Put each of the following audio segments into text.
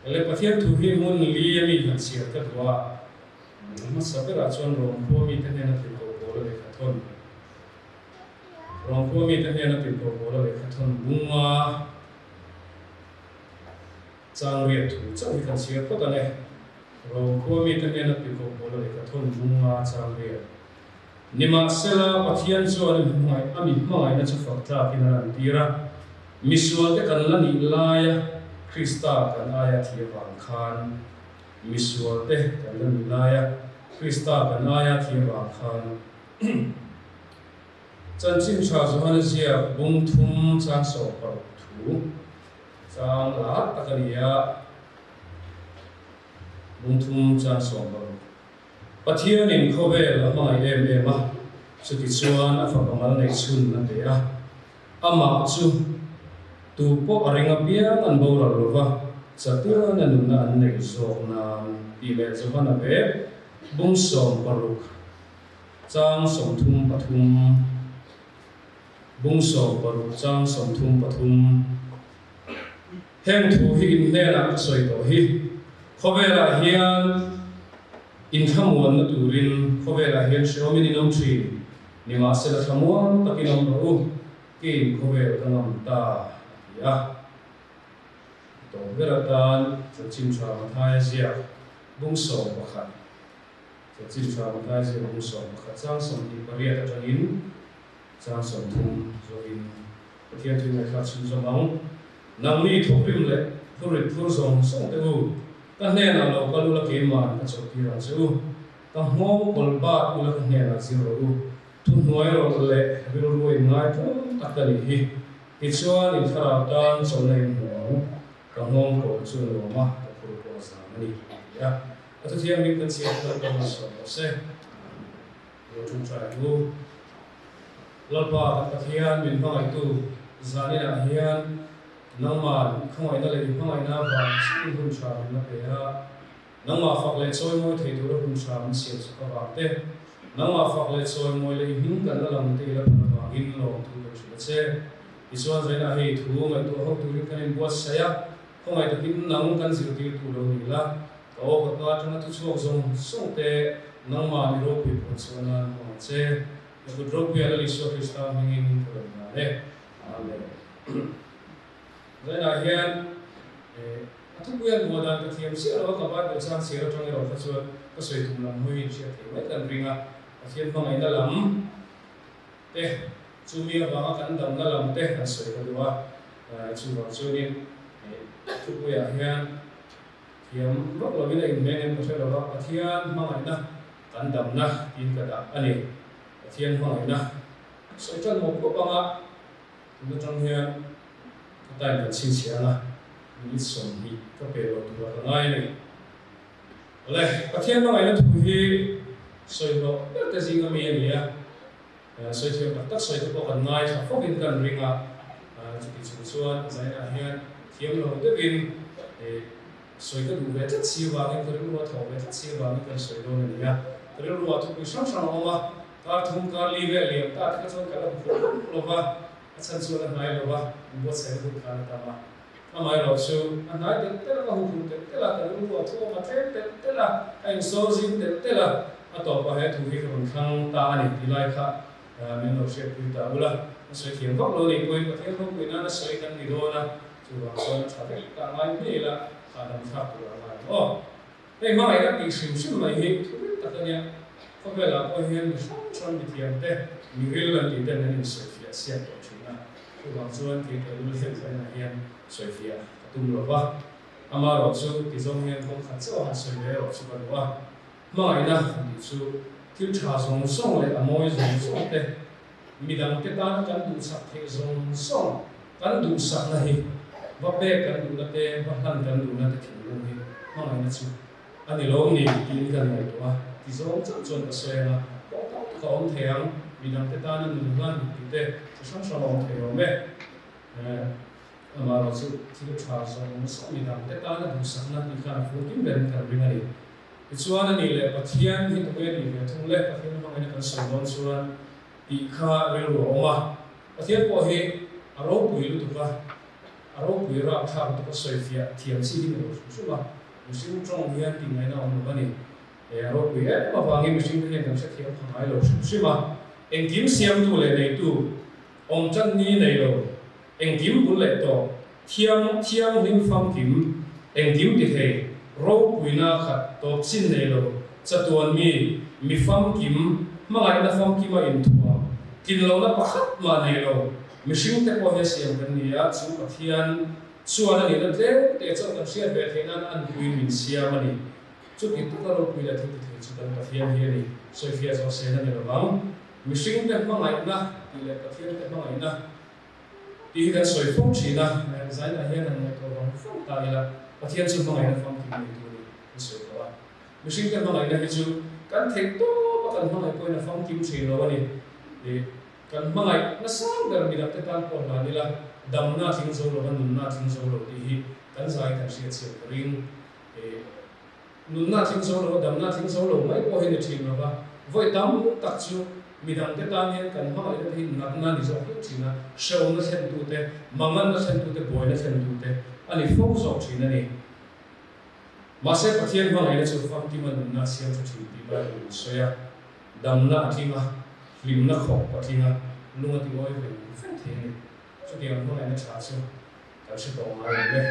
Le Pathian thu hi hmun li a mi han chhiar ka duh a, hmasa berah chuan Rom khua mite hnena tirhkoh Paula lehkha thawn, Rom khua mite hnena tirhkoh Paula lehkha thawn bunga chang riat thu chauh hi kan chhiar phawt ang e. Rom khua mite hnena tirhkoh Paula lehkha thawn bunga chang riat. Nimahsela, Pathian chuan a mi hmangaihna chu fak tlakin a lantir a. Misualte kan la nih laia Krista kan aia thi avang khan, misualte kan la nih laia Krista kan aia thi avang khan, Chanchin Tha Johana ziak bung thum chang 16 thu chang lar tak a ni a, bung thum chang 16. Pathianin khawvel a hmangaih em em a, chutichuan a fapa mal neih chhun a pe a. Amah chu tu pawh a ring apiang an boral lo va, chatuan a nunna an neih zawk nan tih leh Johana ve bung 16 chang 33 bung 16 chang 33. Heng thu hi in hnenah ka sawi tawh hi. Khawvelah hian inthlamuanna turin khawvelah hian hrehawmin in awm thin. Nimahsela thlamuang takin awm rawh u, keiin khawvel ka ngam ta, a ti a. A tawp ber atan Chanchin Tha Mathaia ziak bung 11, Chanchin Tha Mathaia ziak bung 11 chang 28 atangin chang 30 zawhin Pathian thil ngaihthlak chhunzawm ang. Nangni thawkrim leh phurrit phur zawng zawng teh u, ka hnenah lo kal ula keima'n ka chawlhtir ang che u. Ka nghawng kawl bat ula ka hnenah zir rawh u. Thuhnuai rawlh leh rilru in ngai tlawm tak ka nih hi. Tichuan in thlarau tan chawlhna in hmu ang. Ka nghawng kawl chu a nuam a, ka phur pawh a zam a ni, a ti a. A thuthianghlim kan chhiat kha ka rawn sawi rawh se. Lo ṭawngṭai ang u. Lalpa kan Pathian min hmangaihtu zaninah hian nangman i khawngaihna leh i hmangaihna avang chiin hun ṭha min la pe a. Nangmah fak leh chawimawi thei tura hun ṭha min siam chak avang te, nangmah fak leh chawimawi leh i hming kan la lang te i la phal avangin lawmthu kan hrilh a che. Tichuan zainah hei thu ngaihtuah ho turin kan inbuatsaih a, khawngaih takin nang kan zirtirtu lo ni la, Ka aw ka ka atanga thuchhuak zawng zawng te nangmah ni ropui pawh chuan nan hmang ang che. Ka kut ropui a Lal Isua Krista hmingin ka rawn ngan e. Amen. Zainah hian a thupui an muah dan ka thiam chiah lo a, ka Bible chang chhiar atang erawh kha chuan ka sawi tum lam hawiin hriat theih mai kan ring a, Pathian hmangaihna lam te, chumi avanga kan damna lam te han sawi ka duh a, chuvang chuanin thupuiah hian Thiam vak lovin a inhmeng em ka hre lova, Pathian hmangaihna kan damna tiin ka dah a ni. Pathian hmangaihna sawi tan mawp mawp anga tun atang hian ka time kan chhinchhiah anga minute 20 ka pe lo tura ka ngai a ni. Awle, Pathian hmangaihna thu hi sawi hlawh ber te zinga mi a ni a, sawi thiam tak tak sawi te pawh kan ngaithla fawkin kan ring a, chuti chung chuan zainah hian thiam lo deuhin sawi ka duh ve tlat si avangin ka rilru a thaw ve tlat si avangin kan sawi dawn a ni a, ka rilruah thupui hrang hrang a awm a, kar thum kar li vel liam ta te kha chuan ka la hmu khawp lo va, a chhan chuan a hnai lo va, in buatsaihna hun khan a tam a, amaherawh chu a hnai telh telh a, ka huphurh telh telh a, ka rilruah thu awm a tlem telh telh a, a insawr zing telh telh a, a tawpah he thu hi ka rawn thlang ta a ni tih lai kha min lo hriatpui ta ula, a sawi thiam vak lo nih pawhin Pathian ropui nana sawi kan ni dawn a, chuvang chuan a tha vek ta ngai ngei la, hahdam thlak tur a ngai ang aw. Hei hmangaihna tih hrim hrim mai hi thu ril tak a nia, khawvelah pawh hian mi hrang hrang mithiam te, mi ril an tih ten an insawifiah siak tawh thin a, chuvang chuan kei ka lul hian zainah hian sawifiah ka tum lo va, amaherawh chu ti zawng hian kawng khat chauh a han sawi ve erawh chu ka duh a, hmangaihna tih chu thil tha zawng zawng leh a mawi zawng zawng te, midangte tana kan duhsak theih zawng zawng kan duhsakna hi va pek kan duhna te, va hlan kan duhna te thinlung hi hmangaihna chu a ni lo ni tiin kan ngaihtuah a, ti zawng chauh chuan ka sawi ang a, pawh tam tak a awm thei ang, midangte tana nun hlan tih te chi hrang hrang a awm thei awm e. Amaherawh chu thil tha zawng zawng midangte tana duhsakna tih khan a fur kim berin kan ring a ni. Tichuan a nih leh Pathian hi tunge nih ve thung le? Pathian hmangin a kan sawi dawn chuan tih kha rilru a awm a. Pathian pawh hi a ropui lutuk a, A ropui rapthlak lutuk a sawifiah thiam chi hi ni lo hrim hrim a, mihring tawng hian tih ngaihna a awm lo a ni. He a ropui em avangin mihringte hian kan hrethiam pha ngai lo hrim hrim a, engkim siamtu leh neitu, awm tan ni nei lo, engkim bul leh tawp, thiang, thianghlim famkim, engkim ti thei, ropuina khat tawp chin nei lo, chatuan mi, mi famkim, hmangaihna famkima inthuam, tlin lohna pakhat mah nei lo, mihringte pawh hian siam kan ni a, chu Pathian chuan a nihna tlem te chauh kan hriat ve theih nan an puiin min siam a ni. Chuti taka ropui leh thil ti thei chu kan Pathian hi a ni. Sawifiah zawh sen a ni lo vang. Mihringte hmangaihna tih leh Pathiante hmangaihna tih hi kan sawi fo thin a, zainah hian han ngaihtuah vang vang ta ila, Pathian chu hmangaihna famkim nei tur ni kan sawi tawh a. Mihringte hmangaihna hi chu kan theih tawp a kan hmangaih pawhin a famkim thin lo a ni. Kan hmangaih nasa ber midangte tan pawh hlan ila, damna a tling zo lo va, nunna a tling zo lo tih hi kan zai kan hriatchhiah ka ring. Nunna a tling zo lo, damna a tling zo lo mai pawh hi ni thin lo va, vawi tam tak chu midangte tan hian kan hmangaihna te hi natna a ni zawk hiau thin a, hrehawmna thlentute, manganna thlentute, buaina thlentute a ni fo zawk thin a ni. Mahse Pathian hmangaihna chu famkima nunna a siam tha thin tih Bible in sawi a, damna a tling a, hlimna khawp a tling a, lung a ti awi veng veng thei a ni. Chutiang hmangaihna tha chu Kan hre tawh ngai lo le.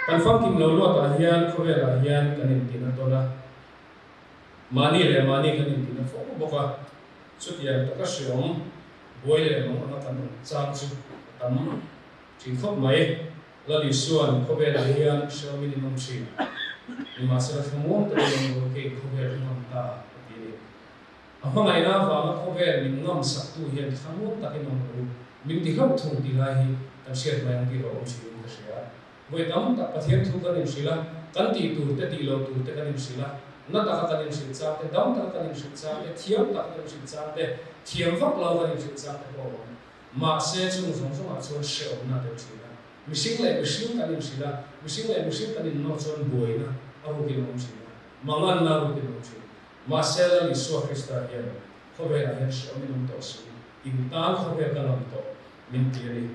Kan famkim lo luatah hian khawvelah hian kan intina tawn a, mahni leh mahni kan intina fo bawk a, chutiang taka hreawm buai leh mang anga kan awm chang chu a tam thin khawp mai. Lal Isua'n khawvelah hian hreawmin in awm thin, nimahsela thlamuang takin awm lo kei khawvel ka ngam ta a ti a ni. A hmangaihna avanga khawvel min ngam saktu hian thlamuang takin awm rawh u, min ti hlauh thung tih lai hi kan hriat mai ang tih rawh awm thinin ka hria. Vawi tam tak Pathian thu kan inhrilh a, kan tih tur te tih loh tur te kan inhrilh a, na taka kan inhrilh chang te, dam taka kan inhrilh chang te, thiam taka kan inhrilh chang te, thiam vak lo kan inhrilh chang te pawh a awm. Mahse chung zawng zawngah chuan hrehawmna a tel thin a, mihring leh mihring kan inhrilh a, mihring leh mihring kan innawr chuan buaina a rukin a awm thin a, manganna a rukin a awm thin. Mahse Lal Isua Krista hian khawvelah hian hrehawm in awm tawh suh, in tan khawvel ka ngam tawh min ti a ni.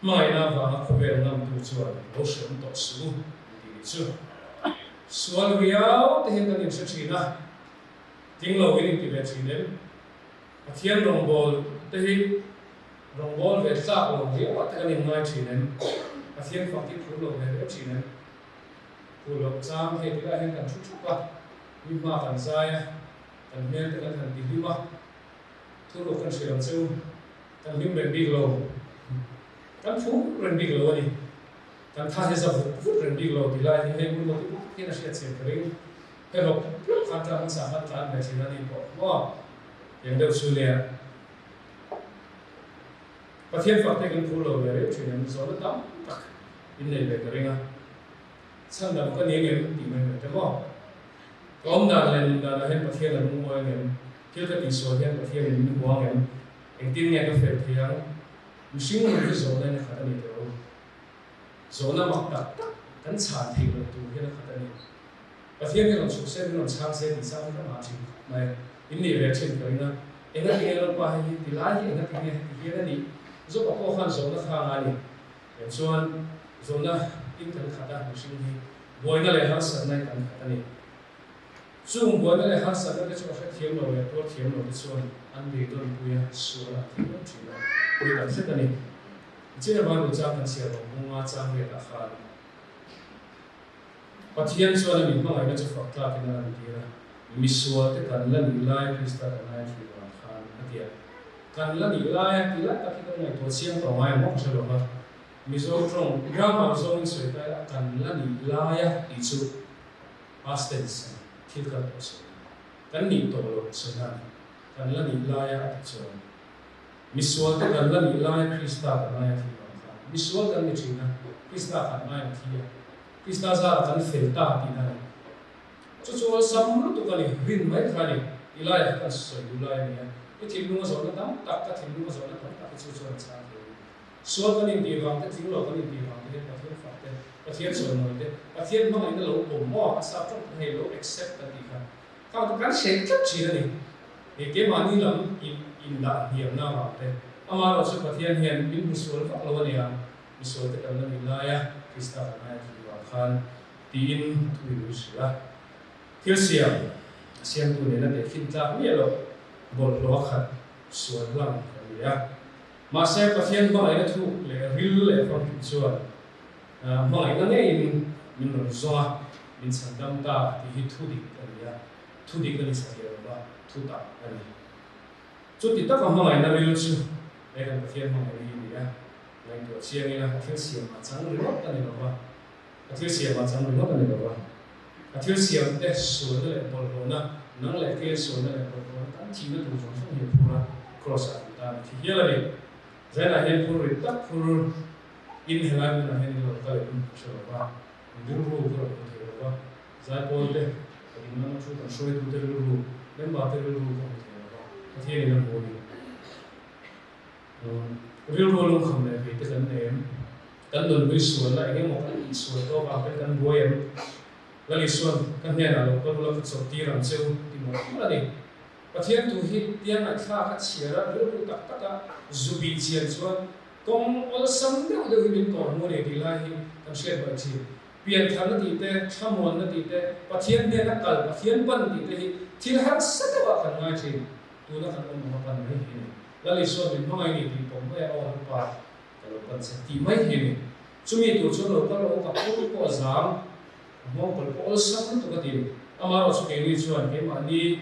Hmangaihna avanga khawvel ngamtu chuan lo hrehawm tawh suh min ti nih chu. Sual riau te hian kan inhre thin a, tling lo in inti ve thin em? Pathian rawngbâwl te hi rawngbâwl ve tlâk lo riau ah te kan inngai thin em? Pathian fak hi phur lo ve riau thin em? Phur loh chang hei tilai hian kan thu thup a, mi hma kan zai a, kan hmel te kan han ti hlim a, thuruk kan hrilh ang che u, kan hlim reng bik lo, kan phur reng bik lo a ni, kan tha hi za vut vut reng bik lo tilai hi hei hun mawti bawk hian a hriat chian ka ring. He hlawk hlawk khan tlang hmasa khan tlan ve thin a ni pawh maw eng deuh chu nia. Pathian fak te kan phur lo ve reuh thin em, zawhna tam tak in nei ve ka ring a, chhan dam ka ni ngem tih mai mai te maw? Ka awm dan leh nun danah hian Pathian a lungawi ngem? Thil ka tihsual hian Pathian in min hua ngem? Engtin nge ka fel thei ang? Mihring nun hi zawhna in a khat a ni teh u. Zawhna mak tak tak kan chhan theih loh tur hian a khat a ni. Pathian hi rawn chhuk se, min rawn chhang se tih chang hi ka ngah thin khawp mai. In nih ve thin ka ring a, enga tinge Lalpa hei hi ti lai hi enga tinge heti hian a nih? Zawpa pawh khan zawhna kha a ngai ni. Em chuan zawhna in kan khat a, mihring hi buaina leh harsatna in kan khat a ni. Chung buaina leh harsatna te chu a hrethiam lo leh tuar thiam lo te chuan an beidawn pui a, sual an thei lo thin a, pui tak zet a ni. Nichina Bible chang kan chhiar lo bunga chang riatah khan Pathian chuan a mi hmangaihna chu fak tlakin a lantir a, misual te kan la nih lai Krista kan lai a thih vang khan a ti a. Kan la nih lai a ti lai tak hi kan ngaihtuah chiang tawh ngai ang maw ka hre lo va. Mizo tawng grammar zawngin sawi ta ila kan la nih lai a tih chu past tense a ni, thil kal tawh sawi a ni. Kan nih tawh loh sawi na a ni. Kan la nih lai a a tih chuan misual te kan la nih lai a Krista kan lai a thih vang khan misual kan ni thin a, Krista kan lai a thi a. Krista zara kan fel ta tihna a ni. Chu chu awlsam lutuk a ni, rin mai kha a ni. Ti laiah kha kan sawi duh lai a ni a. I thinlung a zawhna tam tak, ka thinlung a zawhna tam tak hi chu chuan a chhang thei a ni. Sual kan intih vang te, tling lo kan intih vang te hian Pathian fak te, Pathian chawimawi te, Pathian hmangaihna lo awm maw a sap tawk hei lo accept kan tih kha khang kan hre tlat thin a ni. He keimahni lam in indah hniamna vang te, amaherawhchu Pathian hian min hmu sual vak lo a nia. Misualte kan la nih laia Krista kan aia thih vang khan tiin a thu in min hrilh a. Thil siam a siamtu nena tehkhin tlak miah loh bawlhhlawh a khat sual hlang kan ni a. Mahse, Pathian hmangaihna thuk leh ril leh famkim chuan hmangaihna ngeiin min rawn zawng a, min chhandam ta tih hi thu dik a ni a, thu dik a ni satliah lova thu tak a ni. Chuti taka hmangaihna ril chu he kan Pathian hmangaihna hi a ni a, ngaihtuah chiang ila a thil siamah chang ringawt a ni lova, A thil siamah chang ringawt a ni lo va, a thil siamte sualna leh bawlhhlawhna, nang leh keia sualna leh bawlhhlawhna kan thihna tur zawng zawng hi a phur a, Kraws-ah kan tan a thi hial a ni. Zainah hian phur rit tak phur in helai hmunah hian in lo kal em ka hre lo va, in rilru ka rawn hmu thei lo va, zaipawlte ka ding lama thu kan hruaitute rilru, member-te rilru ka hmu thei lo va, Pathianin a hmu a ni. Rilru lungkham leh vei te kan nei em? Kan nunhlui sualna eng emaw kan insual tawk ang ten kan buai em? Lal Isuan ka hnenah lo kal ula ka chawlh tir ang che u ti mawlh mawlh a ni. Pathian thu hi tia ngaihthlak a chhiar a rilru tak tak a zu bih chian chuan kawng awlsam deuh deuh hi min kawr hmu a ni tih lai hi kan hriat baih thin. Piantharna tih te, thlamuanna tih te, Pathian hnena kal, Pathian pan tih te hi thil harsa deuhah kan ngai thin. Tuna kan awm ang a pan mai hi a ni. Lal Isua min hmangaih ni tih pawm mai a, aw Lalpa, ka lo pan che tih mai hi a ni. Chumi tur chuan lo kal rawh u, ka phur pawh a zang, ka nghawng pawlh pawh awlsam lutuk a ti. Amaherawh chu keini chuan keimahni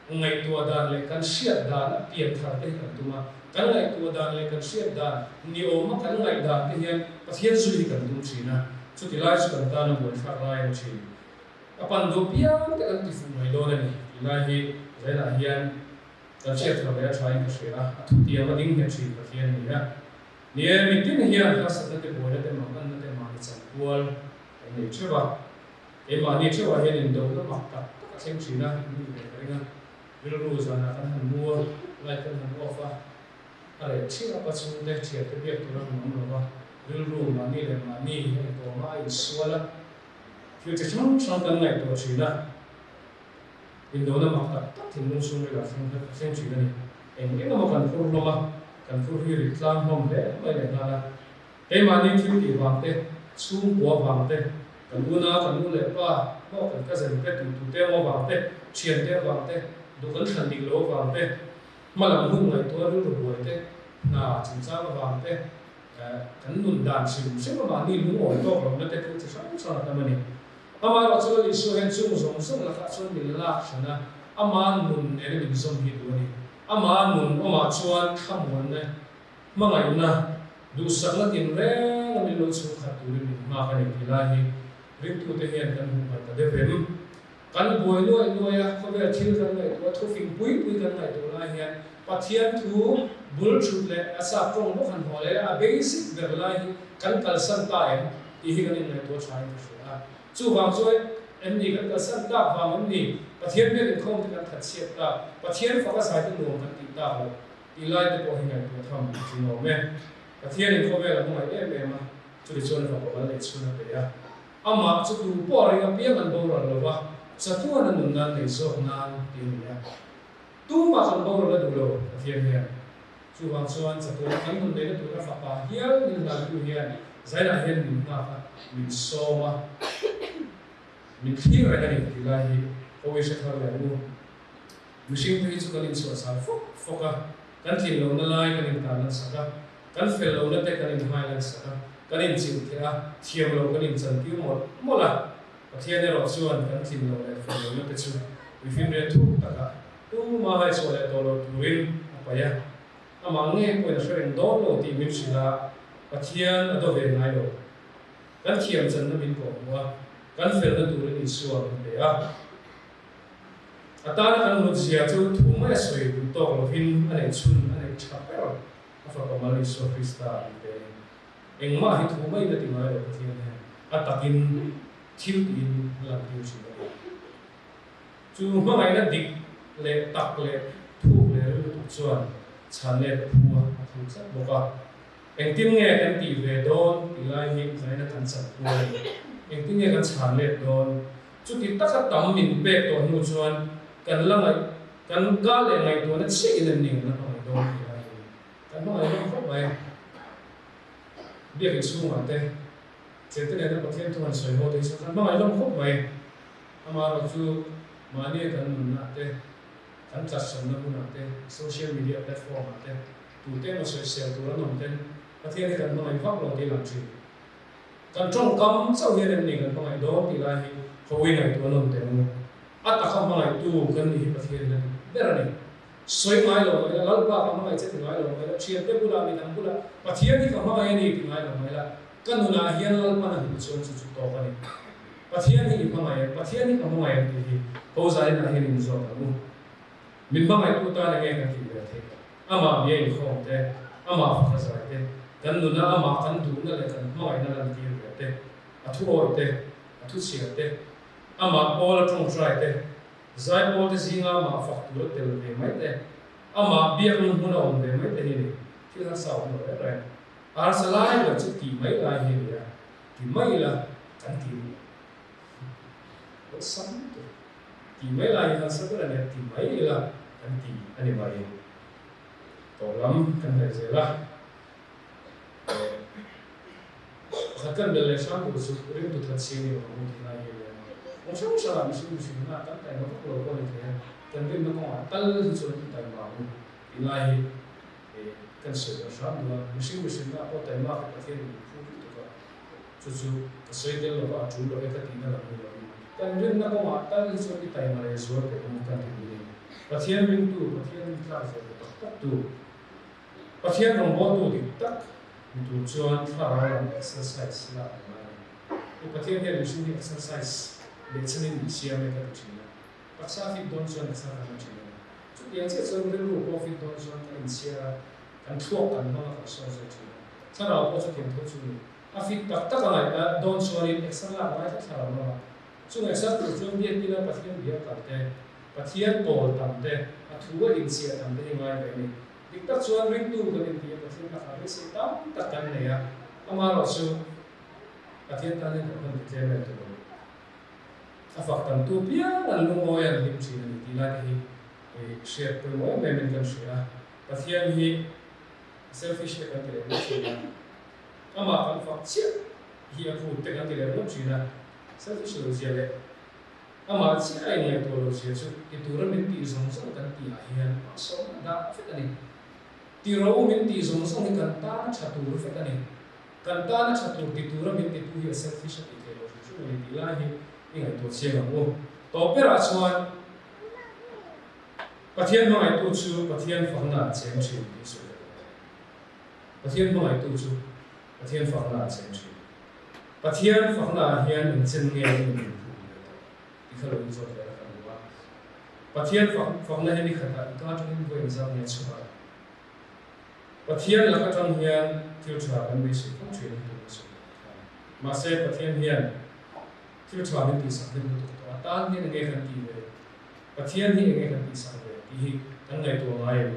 ngaihtuah dan leh kan hriat dan a pian thar te hi kan tum a. Kan ngaihtuah dan leh kan hriat dan ni awma kan ngaihdan te hian Pathian zui hi kan tum thin a, chuti lai chu kan tan a buaithlak lai a ni thin. A pan duh piang te kan ti fuh mai dawn a ni tih lai hi Zainah hian kan hriat thar leh a thain ka hria a, a thutiam a ding nghet thin Pathian a ni a. Ni e, mitin hian harsatna te buaina te manganna te mahni chankual kan nei theuh a, keimahni theuhah hian indohna mak tak tak a thleng thin a, in nih ve ka ring a, rilru zanah kan han mu a, light kan han off a, a reh ṭhiah a, pa chhungte ṭhiante biak tur a han awm lo va, rilru mahni leh mahni a inkawm a, a insual a. Thil chi hrang hrang kan ngaihtuah thin a, indona mak tak tak thinlung chhungril ah thleng a thleng thin a ni. Eng eng emaw kan phur hlawm a, kan phur hi rit tlang hlawm hle mai leh nghal a. Keimahni thil tih vang te, chhungkua vang te, kan una, kan nu leh pa maw kan cousin te, tu tu te emaw vang te, thian te avang te, duh kan thlan dik lo avang te, hmalam hun ngaihtuah rilru buai te, hna chungchang avang te, Kan nun dan hrim hrim a mahni lungawi tawk lohna te chu chi hrang hrang a tam a ni. Amaherawhchu Lal Isua hian chung zawng zawng lakah chuan min lak hran a, ama nun nena min zawm hi duh a ni. Ama nun awmah chuan thlamuanna, hmangaihna, duhsakna tinreng a min lo chhungkhat turin min nghak a ni tih lai hi ringtute hian kan hmuh hman ta deuh em? Kan buai nuaih nuaih a, khawvel thil kan ngaihtuah a, thufing pui pui kan ngaihtuah lai hian Pathian thu bul thut leh a sap tawng bawk han haw leh a basic ber lai hi kan kalsan ta em tih hi kan inngaihtuah tha in ka hria a. Chuvang chuan em ni kan kalsan tak vang em ni Pathian biak inkhawm te kan that chhiat tak, Pathian faka zai te nuam kan tih tak loh tih lai te pawh hi ngaihtuah tham a tling awm e. Pathian in khawvel a hmangaih em em a, chutichuan a fapa mal neih chhun a pe a. Amah chu tu pawh ring apiang an boral lo va, chatuan a nun nan nei zawk nan ti a ni a. Tumah kan boral a duh lo, Pathian hian. Chuvang chuan chatuan kan nun neihna tura fapa hial min hlantu hian Zainah hian min nghak a, min sawm a, min thlir reng a ni tih lai hi Hawi hre thar leh ang u. Mihring te hi chu kan inchhuahchhal fawk fawk a, kan tlin lohna lai kan intan lan sak a, Kan fel lohna te kan inhai lan sak a, kan inchilh theh a, thiam lo kan inchantir mawlh mawlh a. Pathian erawh chuan kan tlin loh leh fel lohna te chu mifimriat thuk takah tuma haichhuah leh tawh lo turin a paih a. Amah nge pawhin a hre reng dawn lo tih min hrilh a, Pathian a do ve ngai lo. Kan thiam channa min kawhhmuh a, kan felna turin Isua min pe a. A tana kan hlutzia chu thu mai a sawi duh tawk lovin a neih chhun a neih tha ber. A fapa mal Isua Krista an pe a ni. Engmah hi thu maiin a ti ngai lo Pathian hian a takin thil tiin a lantir thin a ni. Chu hmangaihna dik leh tak leh thuk leh ril lutuk chuan chhan let a phu a, a phu tlat bawk a. Engtin nge kan tih ve dawn tih lai hi zaina kan chan kual a ni. Engtin nge kan chhan let dawn? Chuti taka tam min pek tawh hnu chuan kan la ngaih Kan ka leh ngaihtuahna chiah in an ni ang la hmangaih dawn tih lai hi kan hmangaih dawn khawp mai. Biakin chhungah te thiante nena Pathian thu han sawi ho te hi chu kan hmangaih hlawm khawp mai. Amaherawhchu mahnia kan nunna te, kan tlatchhamna hmunah te, social media platform-ah te tute emaw sawisel tur an awm ten Pathian hi kan hmangaih vak lo tih lang thin. Kan tawngkam chauh hian em ni kan hmangaih dawn tih lai hi hawi ngaihtuah an awm teh ang u. A taka hmangaihtu kan nih hi Pathian in a duh ber a ni. Sawi ngai lo mai la, Lalpa ka hmangaih che ti ngai lo mai la, thiante bulah, midang bulah Pathian hi ka hmangaih a ni ti ngai lo mai la, ka nunah hian Lalpan a hmuh chuan chu chu tawk a ni. Pathian hi i hmangaih em? Pathian hi ka hmangaih em tih hi Hozainah hian in zawt ang u. Min hmangaihtu tan enge kan tih ve theih? Amah bia inkhawm te, amah faka zai te, kan nuna amah kan duhna leh kan hmangaihna lantir ve te, a thu awih te, a thu chhiar te, amah pawl a tawngtai te, zaipawl te zinga amah fak tur a tel ve mai te, amah biakna hmun a awm ve mai te hi ni thil harsa awm lo reng reng. A harsa lai ber chu tih mai lai hi a ni a, ti mai ila kan ti duh lo. Awlsam lutuk. Ti mai lai hi harsa ber a nia, ti mai ila kan ti a ni mai. Tawh lam kan hnaih zel a, pakhat kan bel leh hram tur chu ringtu that si a ni lo ang tih lai hi a nia. Kawng hrang hrangah mihring mihring hna kan taima vak lo pawh a ni thei a, kan rinna kawngah tal hi chuan i taima ang u tih lai hi kan sawi leh hram duh a. Mihring mihring hna pawh taima kha Pathian in min phu lutuk a. Chu chu ka sawi tel lova a tul lo e ka tihna lam ni lovin kan rinna kawngah tal hi chuan i taima leh zual teh ang kan ti duh a ni. Pathian ringtu, Pathian rintlak zawh duh tak tak tu, Pathian rawngbawltu dik tak ni tur chuan thlarau lam exercise lak a ngai a ni. I Pathian hian mihring hi exercise leh chhanin min siam e ka ti thin a. Taksa fit dawn chuan exer kan la thin a ni. Chutiang chiah chuan rilru pawh fit dawn chuan kan inchhiar a, kan thluak kan hmang a kan sawn zawk thin a. Thlarau pawh chutiang tho chu ni. A fit tak tak a ngaih a dawn chuanin exer lak ngai tlat thlarau lamah. Chung exer tur chuan biak ila Pathian bia kal te, Pathian pawl tam te, a thu a inchhiah tam te hi ngai ve a ni. Dik tak chuan ringtu kan inti a Pathian lakah beisei tam tak kan nei a, amaherawhchu Pathian tan hian kan hman ti tlem em tur a ni. A fak tamtu piang an lungawi an hlim thin a ni tih lai te hi hriat pawimawh em em in kan hria a. Pathian hi selfish te kan ti leh ngawt thin a, amah kan fak chiah hi a phut te kan ti leh ngawt thin a, selfish lo zia leh amah chiah a inngaihtuah lo zia chu ti tura min tih zawng zawng kan tih ah hian hmasawm a dah vek a ni. Ti ro min tih zawng zawng hi kan tan a tha tur vek a ni. Kan tana tha tur ti tura min titu hi a selfish a tih theih loh hrim hrim a ni tih lai hi i ngaihtuah chiang ang u. Tawp berah chuan Pathian hmangaihtu chu Pathian fakna a cheng thin tih sawi ka duh a. Pathian hmangaihtu chu Pathian fakna a cheng thin. Pathian fakna ah hian engchen nge i nun inphum ve tawh tih kha lo inzawt ve la ka duh a. Pathian fakna hi nikhatah i ka atangin vawi engzat nge chhuah a? Pathian lak atang hian thil tha kan beisei fo thin a tih a sawi tak khan. Mahse Pathian hian thil tha min tihsak hnem lutuk tawh a, tan hian enge kan tih ve? Pathian hi enge kan tihsak ve tih hi kan ngaihtuah ngai em?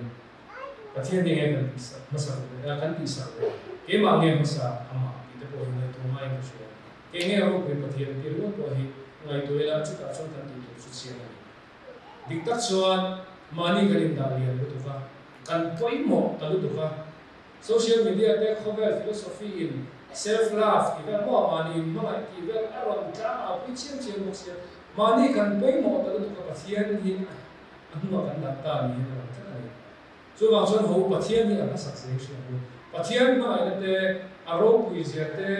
Pathian hi enge kan tihsak hmasak ve a, kan tihsak ve? Keimah nge hmasa amah tih te pawh hi ngaihtuah ngaiin ka hria. Kei nge ropui Pathian tih ringawt pawh hi ngaihtuah ila chutah chuan kan tih tur chu chiang a ni. Dik tak chuan mahni kan indah lian lutuk a, kan pawimawh ta lutuk a. Social media te khawvel philosophy in self love tih vel maw mahni inhmangaih tih vel a rawn tlang au pui chiam chiam bawk sia. Mahni kan pawimawh ta lutuk a Pathian hi a hnungah kan dah ta niin a lang tlat a ni. Chuvang chuan ho Pathian hi a hmasak zeng hria ang u. Pathian hmangaihna te, a ropui zia te,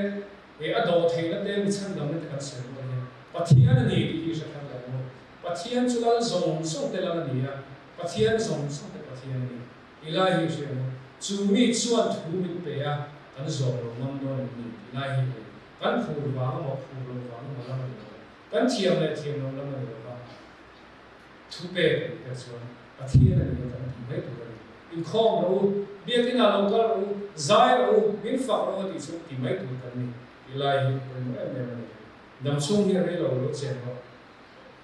he a dawh theihna te, mi chhandamna te kan sawi rual hian Pathian a ni tih hi i hre thar leh ang u. Pathian chu lal zawng zawng te lal a ni a, Pathian zawng zawng te Pathian a ni. Tih lai hi i hria ang u. Chu mi chuan thu min pe a, kan zawm lo ngam dawn em ni tih lai hi a ni. Kan phur vang emaw phur lo vang emaw lam a ni lo va, kan thiam leh thiam lo lam a ni lo va. Thu pek a nih te chuan Pathian a ni a kan tih mai tur a ni. Inkhawm rawh u, biakin ah lo kal rawh u, zai rawh u, min fak rawh u a tih chu ti mai tur kan ni tih lai hi pawimawh em em a ni. Dam chhung hi a rei lo lo chen rawh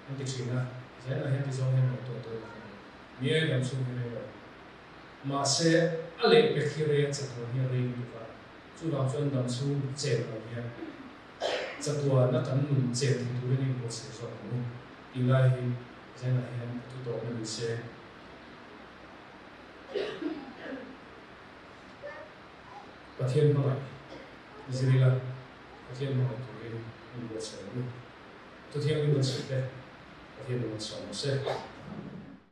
an ti thin a, zainah hian ti zawng hian ngaihtuah tur a ni. Ni e, dam chhung hi rei lo. Mahse, a lehpek hi rei a chatuan hi a rei lutuk a, chuvang chuan dam chhung chen lo hian chatuana kan nun chen thei turin a inbuatsaih zawk ang u tih lai hi zainah hian ka thu tawpna ni se. Pathian hmangaih. Zir ila, Pathian hmangaih turin min buatsaih ang u. Thu thianghlim kan sawi te Pathian in malsawm rawh se.